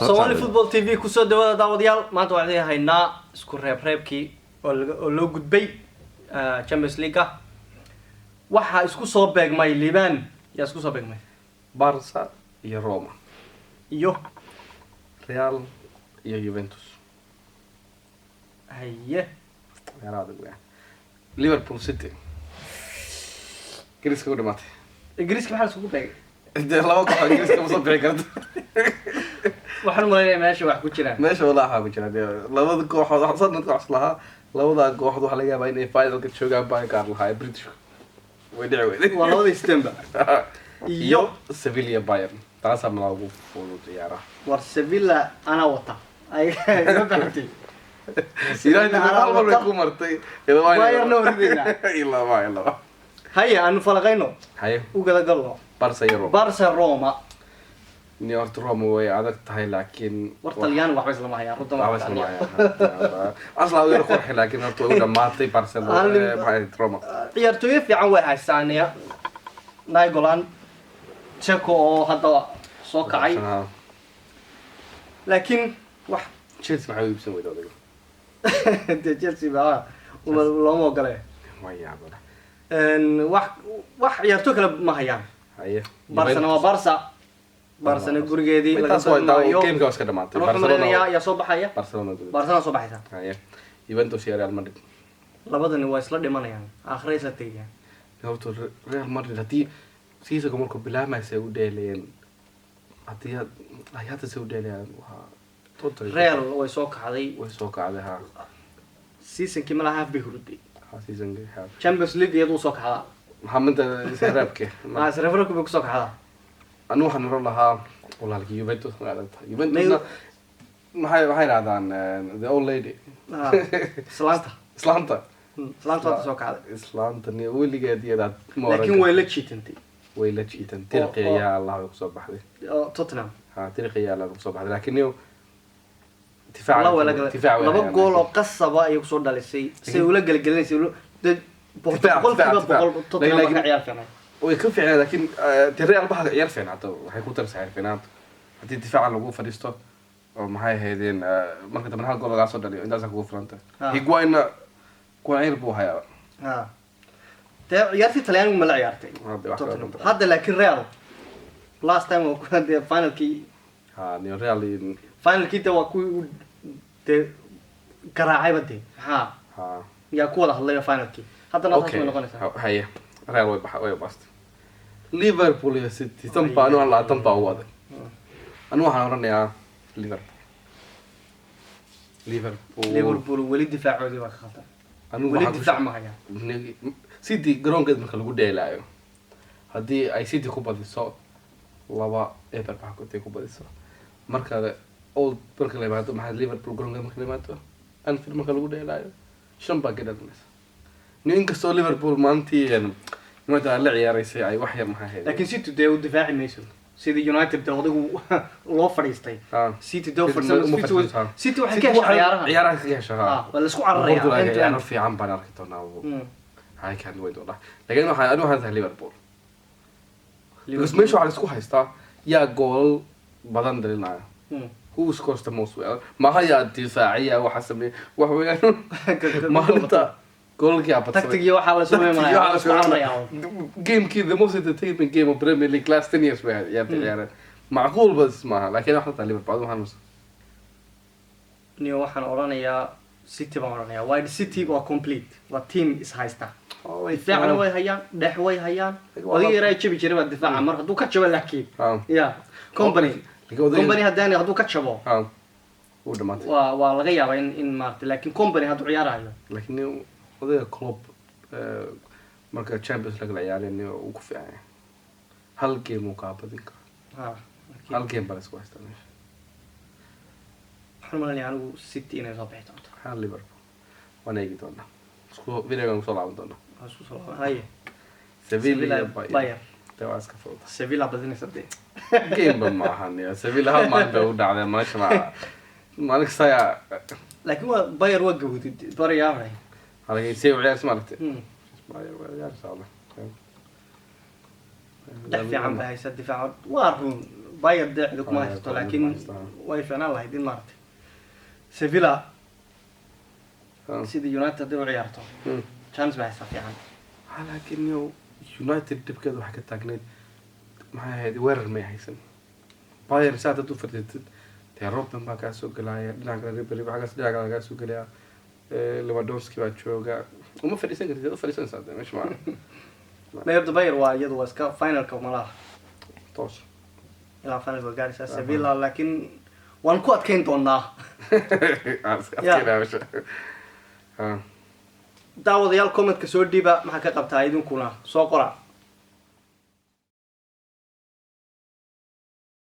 Somali Football TV kusoo dhawaada, daawadayaal. Maanta waxaan idin haynaa isku reebreebkii oo loo gudbay Champions League-a. Waxaa isku soo beegmay, Liban, yaa isku soo beegmay? Barca iyo Roma. Iyo? Real iyo Juventus. Haye. Ciyaaraha adag weeyaan. Liverpool, City, Ingiriiska u dhamaatay. Ingiriiska maxaa iskugu beegay? Dee laba koox Ingiriiska ma soo bixi karto. Waxaan umalaynaya meesha wax ku jiraan. Meesha walaa waxaa ku jira dee labada kooxood wax sanadka wax lahaa. Labada kooxood waxaa laga yaabaa inay finalka joogaan baa gaar lahaa ee Britishku way dhici weyday. Waa labada stemba. Iyo Sevilla, Bayern, taasaa malaa ugu fudud ciyaaraha. War, Sevilla anaa wata. Ay ma fahamtay? United hal mar bay ku martay. Bayern-na waa ridaynaa. Ilaa ilaa. Haye, aanu falaqayno. Haye. U gada galno. Barca iyo Roma. Barca, Roma. Ni horta Roma way adag tahay, laakiin War, Talyaani waxba islama hayaan runta. Waxba isla mahayaan. Asla yar qurxi, laakiin horta way u dhamaatay Barcelona. Maxay ahayd, Roma. Ciyaartooyo fiican way haystaan ya Nainggolan, Dzeko oo hadda soo kacay, laakiin wax Chelsea maxay u iibsan weyda odayga? Dee Chelsea baa looma ogole. Waa yaabada. Wax ciyaartooy kale ma hayaan. Haye. Barcana waa Barca, Barcana gurigeedii laga Intaas waa maayo. Gameka waa iska dhamaatay. Waxaan malaynayaa yaa soo baxaya? Barcelona gudaheeda. Barcelona soo baxaysa. Haye, Juventus iyo Real Madrid. Labadani waa isla dhimanayaan, aakhira isla tegayaan. Horta Real Madrid haddii seasonka markuu bilaabmaysa u dheelayeen, haddii ay hadda se u dheelayaan, waa totally Real way soo kacday. Way soo kacday, ha. Seasonkii malaha half bay hurday. Ha, seasonka ha. Champions League iyadu soo kacdaa. Maxaa minta reebke? Maa isreferku bay kusoo kacdaa. Anigu waxaan oran lahaa walaalkii Juventus way adag tahay. Juventusna maxay idhahdaan, the old lady. Ah, islaanta. Islaanta. Islaanta hadda soo kacday. Islaanta ni weligeed iyadaa ma oran Laakiin karto. way la jiitantay. Way la jiitan dirqi ayaa Allah way kusoo baxday. Oo Tottenham. Ha, dirqi ayaa Allah kusoo baxday, laakiin niyo difaac La way la galay. Difaac way Laba hayaan. Gool oo qasaba ayay kusoo dhalisay say ula gelgelinaysa dee Difaac, 100% difaac, difaac. 100 Tottenham baa ka ciyaar fiicnay. Way ka fiicnaa, laakiin dee Real baxa ciyaar fiicnaata, waxay ku taraysaa ciyaar fiicnaanta haddii difaaca lagu fadhiisto oo maxay ahaydeen, marka dambe hal gool lagaa soo dhaliyo, intaasaa kugu filanta. Higuainna kuwan ciir buu hayaa. Ha, dee ciyaartii Talyaanigu ma la ciyaartay Hadda wax kala Tottenham. ma Hadda laakiin Real last time waa kuwa dee finalkii. Ha, niyo Real Finalkii dee waa kuwii u dee garaacayba dee, maxaa yaa ku wada hadlaya finalkii? Haddana taas Okay. way noqonaysaa. Haye, Real way baxa, way baastay. Liverpool iyo City, tan baa anu aan tan baa ugu adag. Anu waxaan oranayaa Liverpool, Liverpool. Liverpool weli difaacoodii baa ka khaldan. Anigu Weli waxaan ku difaac ma hayaan. City garoonkeed marka lagu dheelaayo, haddii ay City ku badiso 2-0 baa kutay ku badiso, marka Old marka la yimaado, maxaa Liverpool garoonkeed marka la yimaado, Anfield marka lagu dheelaayo, shan baa ka dhalinaysa. Ni inkastoo Liverpool maalintii United ay la ciyaaraysay ay wax yar maxay ahayd. Laakiin City dee u difaaci mayso sidii United dee odaygu loo fadhiistay. City dee u City fadhiisan uma City fadhiisan, ha. City waxay ka City heshaa waxay ciyaaraha. Ciyaaraha kaga heshaa, ha. Ah, waa la isku cararaya Liverpool ay end to ciyaaro end. fiican baan arki doonaa. I can't wait wallah, laakiin waxaan anigu waxaan tahay Liverpool because meesha waxaa la isku haystaa yaa goolal badan dhalinaya. Who scores the most well maaha yaa difaaciya waxa sameeya wax weeyaan maalinta goolalkii aa badsaday. Tactic iyo waxaa la sameynaya, waa la isku cararaya. Gamekii the most entertainment game of Premier League last 10 years bay ahayd ciyaarta ciyaareen. Macquul bas maaha, laakiin waxaan tahay Liverpool adigu waxaan Niyo, waxaan odhanayaa City baan odhanayaa. Wide City waa complete, waa team is haysta. Difaacna way hayaan, dhex way hayaan. Odayga yaraa jabi jiray baa difaaca mar hadduu ka jabo, laakiin ya Kompany. Laakiin Kompany haddaan hadduu ka jabo ha, wuu dhamaatay. Waa laga yaabaa in maarata, laakiin Kompany hadduu ciyaarayo. Laakiin odayga Klopp, marka Champions League la ciyaareen uu ku fiican yahay, hal game uu kaa badin karo. Ha. Hal game baa la isku haystaa meesha. Waxaan malanaya anigu City inay soo bixi doonto. Maxaa Liverpool waan eegi doonaa, isku videogan kusoo laaban doonaa. Waa isku soo laaban. Haye. Sevilla iyo Bayern. Bayern. Dee waa iska fududa. Sevilla badinaysa dee. Gameba ma ahan ya Sevilla hal maalin bay u dhacday meesha, ma maalin kasta ayaa. Laakiin waa Bayern, waa gawdid baryaabay. Halkay see u ciyaarsa maaragtay. Bayern waa ciyaarsa Allah. Dhex fiican bay haysaa, difaaca waa run. Bayern dee cidi kuma Bayern haysato, kuma laakiin haystaan. Way fiicnaan lahayd in maaragtay Sevilla sidii United hadday u ciyaarto, chance bay haysaa fiican. Ha, laakiin yo United dhibkeeda waxay ka taagneyd, maxay ahayd, weerar may haysan. Bayern saa dad u fadhiisatid dee, Robben baa kaa soo gelaya dhinaca kale, Ribery baa dhinaca kale kaa soo gelaya, Lewandowski baa jooga. Uma fadhiisan kartid, u fadhiisanaysaa dee meesha ma Mayorda Bayern waa iyadu waa iska finalka malaha. Toos. Ilaa finalka waa gaaraysaa Sevilla, laakiin waan ku adkeyn doonaa. Aan iska adkeynaya meesha. Ha. Daawadayaal, commentka soo dhiiba, maxaa ka qabtaa idinkuna? Soo qora.